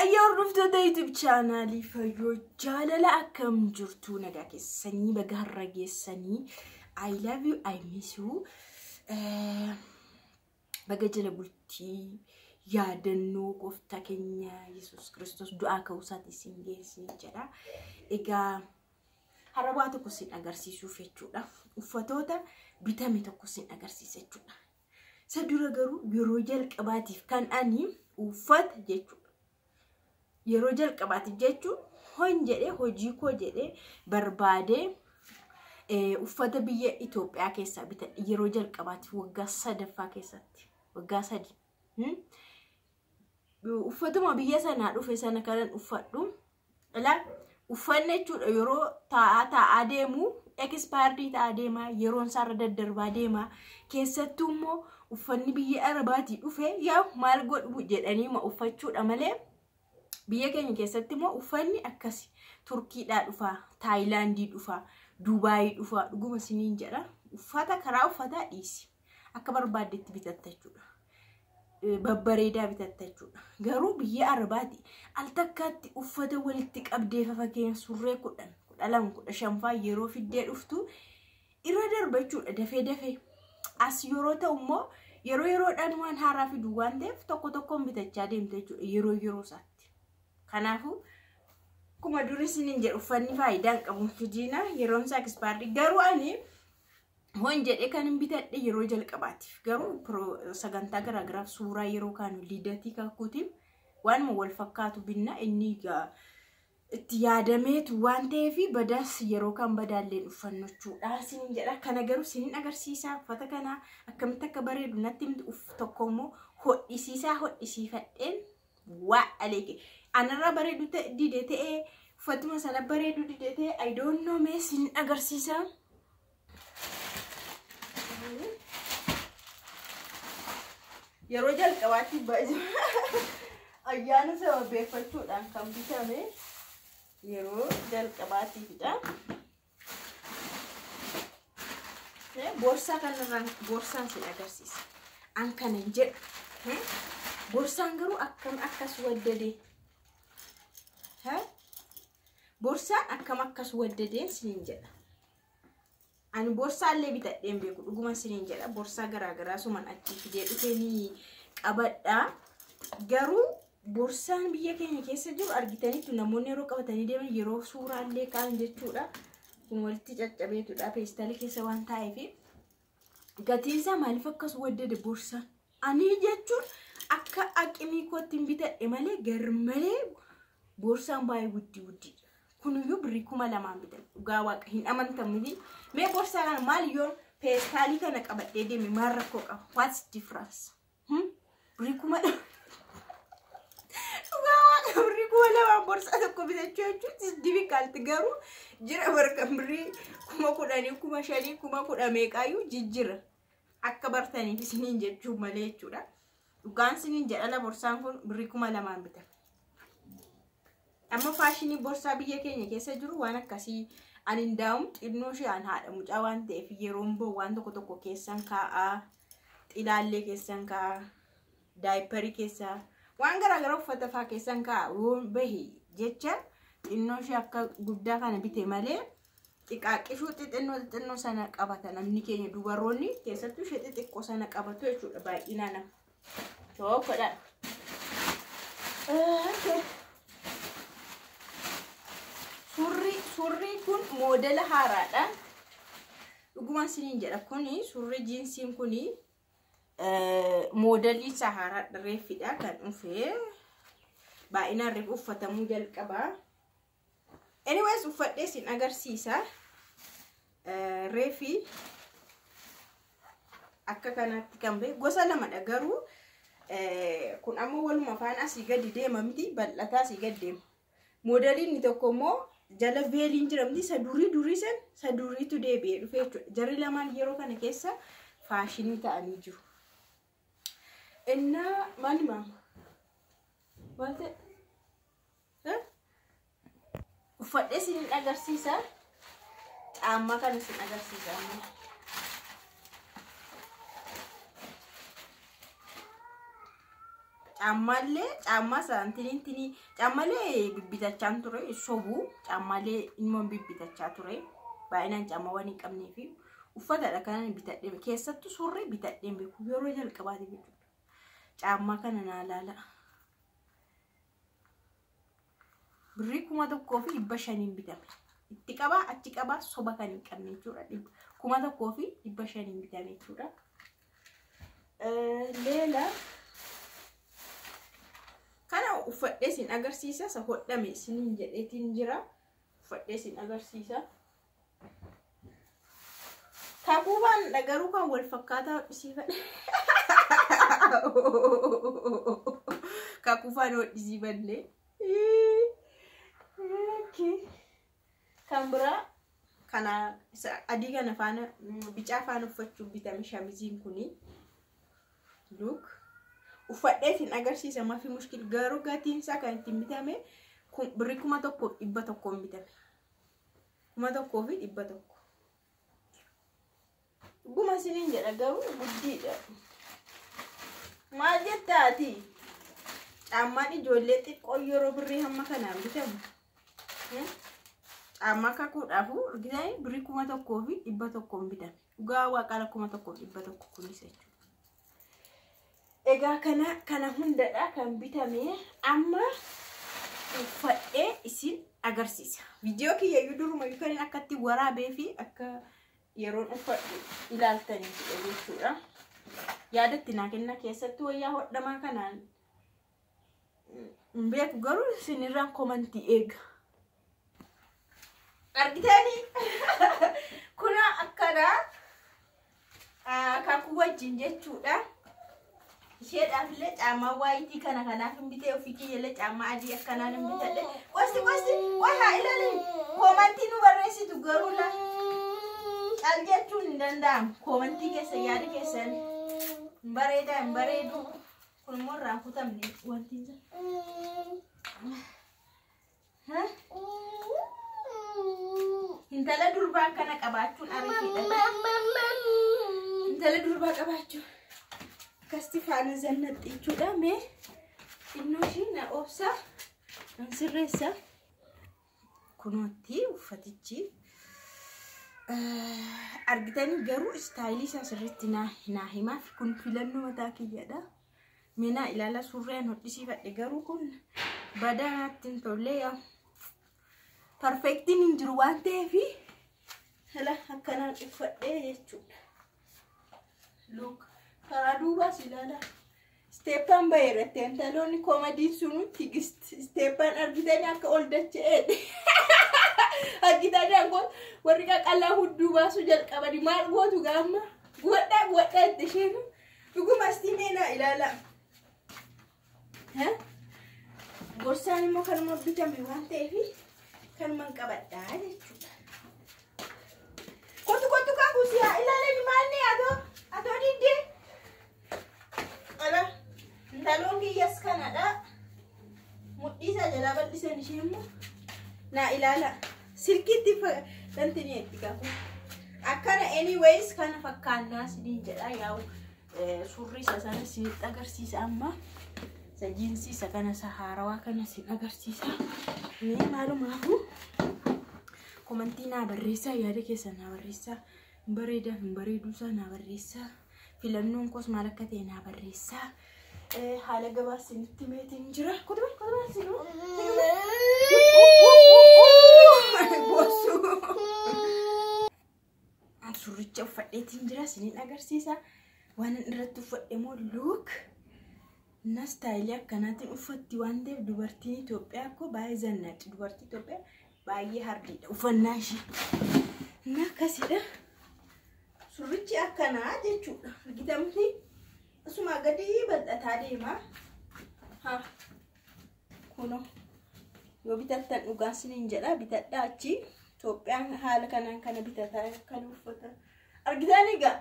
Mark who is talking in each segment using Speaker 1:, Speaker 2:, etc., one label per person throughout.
Speaker 1: Ayyaa hordoftoota YouTube chaanaalii Fayyoo jaalala akkam jirtu nagaa keessanii baga har'a geessanii I love you, I miss you. Baga jala bultii yaadannoo gooftaa keenya Yesuus Kiristoos du'aa ka'uusaati isin geessee jedha. Egaa har'a waa tokko isin agarsiisuuf jechuudha. Uffatoota bitame tokko isin agarsiisa jechuudha. Isa dura garuu yeroo jalqabaatiif kan ani uffata jechuudha. Yeroo jalqabaatiif jechuun hon jedhee hojii koo jedhee barbaadee uffata biyya Itoophiyaa keessaa bitadhe yeroo jalqabaatiif waggaa sadaffaa keessatti waggaa 3. Uffatuma biyya sanaa dhufe sana kanan uffadhu. Ilaa uffanni jechuudha yeroo taa'aa taa'aa deemu expired ta'aa deema yeroon isaarra daddarbaa deema keessattuu immoo uffanni biyya Arabaatii dhufe yaa maal godhu jedhanii ma uffachuudha malee. Biyya keenya keessatti immoo uffanni akkasi Turkiidhaa dhufa, Taayilaandii dhufa, Duubaayii dhufa, dhuguma isiniin jedha. Uffata karaa uffataa dhiisi. Akka barbaaddetti bitatta jechuudha. Babbareedaa bitatta jechuudha. Garuu biyya Arabaati al takkaatti uffata walitti qabdee fakkeenya surree 10, 12, 15 fa'aa yeroo fiddee dhuftu irra darba jechuudha dafee dafee. As yeroo ta'u immoo yeroo yeroodhaan waan haaraa fidu waan ta'eef tokko tokkoon bitachaa deemte jechuudha yeroo yeroo isaatti. Kanaafuu akkuma durii isiniin jedhu uffanni faayidaa hin qabu fidiina yeroon isaa expired garuu ani hon jedhee kan hin bitadhe yeroo jalqabaatiif garuu sagantaa garaagaraaf suuraa yeroo kaanu liidatii kakuutiif waanuma wal fakkaatu binna inni itti yaadameetu waan ta'eef badaas yeroo kan badaalleen uffannochuudha isiniin jedha. Kana garuu isiniin agarsiisa uffata kana akkamitti akka bareedu natti himtu tokko immoo hodhisiisaa hodhisiifadheen waa aleeke. Anarraa bareedu dide ta'ee uffatuma sana bareedu dide ta'ee I don't know mee isin agarsiisa. Yeroo jalqabaatti ayyaana sababeeffachuudhaan kan bitame yeroo jalqabaatiifidha. Boorsaa kanarraan boorsaan isin agarsiisa. An kana hin jedhu. Boorsaan garuu akkam akkas waddade. Boorsaan akkam akkas waddadeen isiniin jedha. Ani boorsaallee bitadheen beeku dhuguma isiniin jedha. Boorsaa garaagaraa suman achii fidee dhufee ni qabadha. Garuu boorsaan biyya keenya keessa jiru argitaniitu namoonni yeroo qabatanii deeman yeroo suuraallee ka'an jechuudha. Kun walitti caccabeetudha peestaalii keessa waan taa'eef. Gatiin isaa maaliif akkas waddade boorsaan? Ani jechuun akka aqimii kootti hin bitadhe malee garmalee boorsaan baay'ee guddii guddiidha. Kuniyyuu birrii 2000 bitadhe. Dhugaa waaqa hin amantamu miti. Mee boorsaa kana maal yoo peestaalii kana qabadhee deeme maal rakkoo qaba? What's difference? Birrii 2000. Dhugaa waaqa birrii 2000 boorsaa tokko bitachuu jechuun is difficult garuu jira barka birrii 10,000, 5,000, 10,000 meeqaayyuu jijjira. Akka bartaniif isiniin jechuun malee jechuudha. Dhugaan isiniin jedhala borsaan kun birrii 2000 bitame. Amma faashinii borsaa biyya keenya keessa jiru waan akkasii ani hin daa'um xinnoo ishee an haadha mucaa waan ta'eef yeroon bahu waan tokko tokko keessan kaa'aa, xilaallee keessan kaa'aa, daayiparii keessaa waan garaagaraa uffata fa'aa keessan kaa'aa yoo bahe jecha xinnoo ishee akka guddaa kana bite malee xiqaaqishuu xixinnoo xixinnoo sana qabata namni keenya dubaroonni keessattuu ishee xixiqqoo sana qabatu jechuudha baay'inaan nama. Tokkodha. Surrii kun moodela haaraadha. Dhuguma isiniin jedha kuni surrii jiinsiin kuni moodelli isaa haaraadha reeffidha kan dhufe. Baay'inaan reef uffatamuu jalqaba. Anyways uffadhee isin agarsiisa. Reefi akka kanatti kan bahe gosa lamadha garuu kun ammoo waluma faana asii gadi deema miti bal'ataa asii gadi deema. Moodeliin inni tokko immoo jala veeliin jira miti isa durii durii san isa duriitu deebi'ee dhufe jechuudha. Jarri lamaan yeroo kana keessa faashinii ta'anii jiru. Innaa maali maama? Maal ta'e? Uffadhee isin agarsiisa. Caammaa kana isin agarsiisa amma. Caammaallee caammaa saantiniintinii caammaalee bibbitachaan ture sobuu caammaalee ilmoon bibbitachaa ture baay'inaan caammaa waan hin qabnee fi uffatadha kanan bitadhe keessattuu surree bitadheen beeku yeroo jalqabaati jechuudha. Caammaa kana naa laala. Birrii 1500 bitame. Itti qabaa achi qabaa soba kan hin qabne jechuudha. 1500 bitame jechuudha. Leela kana uffadhee sin agarsiisa isa hodhame siniin jedheetiin jira. Uffadhee sin agarsiisa. Kakuubaan garuu kan wal fakkaataa hodhisiifadhe. Kakuufaan hodhisiifadhe. Kan biraa kana adii kana faana bicaa faana uffachuuf bitame shamiziin kuni. Look. Uffadhee sin agarsiisa mafi mushkil garuu gatiin isaa kan ittiin bitame birrii 1100 bitame. 1100. Dhuguma isiniin jedha garuu guddiidha. Maal jettaati? Caammaan ijoollee xiqqoo yeroo birrii hamma kanaan bitamu. Caammaa kakuudhaafuu argitanii birrii 1100 bitame. Dhugaa waaqaala 1100 kunis jechuudha. Egaa kana hundadha kan bitame amma uffadhee isin agarsiisa. Viidiyoo kiyyayyuu durumayyuu kan akkatti waraabee fi akka yeroon uffadhu ilaaltanii jechuudha. Yaadatti naa kenna keessattuu wayyaa hodhamaa kanaan hin beeku garuu isinirraan komantii eega. Argitanii kuna akkanaa kakuu wajjin jechuudha. Isheedhaaf illee caammaa waayitii kana kanaaf hin bitee ofii kiyyallee caammaa adii akkanaan hin bitadhe. Qosti qosti haa ilaalin komantii nu barreessitu garuu la cal jechuun hin danda'amu. Komantii keessa yaada keessan hin bareedaa hin bareedu. Kun immoo irraa kutamne wanti isa. Intala durbaa kana qabaachuun ariitiidha. Intala durbaa qabaachuun. Akkasitti faana zannaxxi jechuudha. Mee xinnoo ishii na obsa nan sirreessa. Kunootti uffatichi argitanii garuu istaayilii isaa sirriitti naa himaaf kun filannoo mataa kiyyadha. Mee naa ilaala surreen hodhisiifadhe garuu kun badaa natti hin tolle yaa. Perfektiin hin jiru waan ta'eef hala akkanaan uffadhee jechuudha. Look. Karaa duubaas ilaala. Isteeppaan bahee irratti intaloonni koomadiin sunu tigist. Isteeppaan argitanii akka ol dacha'eedha. Argitanii akka warri qaqallaa hudduu baasuu jalqabanii maal gootu gaamma? Godhaa godhaa itti isheenu. Dhuguma asii naa ilaala. Gorsaan immoo kanuma bitame waan ta'eef kanuma hin qabadhaa jechuudha. Kottu kottu kakuusi haa ilaalani maalni atoo diddee. Intaloon kiyyas kanadha. Mudhii isaa jalaa bal'isan ishee immoo naa ilaala. Silkiitti dantini itti qabu. Akkana anyways kana fakkaannaa isiniin jedha yaa'u surrii isa sana isinitti agarsiisa amma. Isa jiinsii isa kana isa haarawaa kana isin agarsiisa. Mee maalumaafuu komantii naa barreessaa yaada keessan naa barreessaa. Hin bareedaa hin bareeduusaa naa barreessaa. Filannoon koos maal akka ta'e naa barreessaa. Haala gabaa isinitti meetiin jira. Kotubaa kotubaa isinuu. Boosuu. Surricha uffadheetiin jira isiniin agarsiisa. Waan irratti uffadhe immoo look. Na istaayilii akkanaatiin uffatti waan ta'eef dubartiin Itoophiyaa akkoo baay'ee zannaatti. Dubartii Itoophiyaa baay'ee hardiidha uffannaa ishee. Na akkasidha. Surrichi akkanaa jechuudha. Argitamti asuma gadi bal'ataa deema. Haa kunoo yoo bitattan dhugaa isiniin jedha bitadhaa achi. Itoophiyaan haala kanaan kana bitataa kan uffatan. Argitan egaa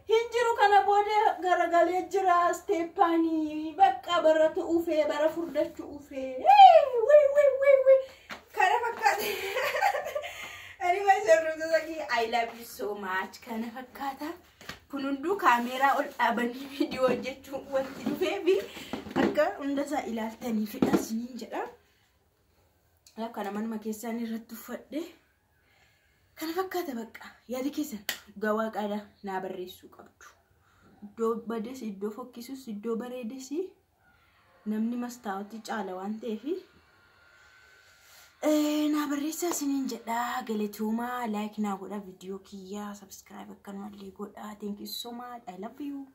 Speaker 1: hin jiru kana booda garagalee jira isteeppaanii bakka baratu ufee bara furdachuu ufee. Kana fakkaata. Anyways, hordoftoota kiyya I love you so much. Kana fakkaata. Kun hunduu kaameeraa ol dhaabanii viidiyoo hojjechuun wanti dhufeefi Akka hundasaa ilaaltanii fidha isiniin jedha. Kana manuma keessaan irratti uffadhe. Kana fakkaata bakka yaada keessan dhugaa waaqaadha naa barreessuu qabdu. Iddoo bades, iddoo fokkisus, iddoo bareedes namni mastaawwatii caala waan ta'eef naa barreessaa isiniin jedha. Galatoomaa, like naa godha viidiyoo kiyyaa, subscribe akkanumallee godha. Thank you so much. I love you.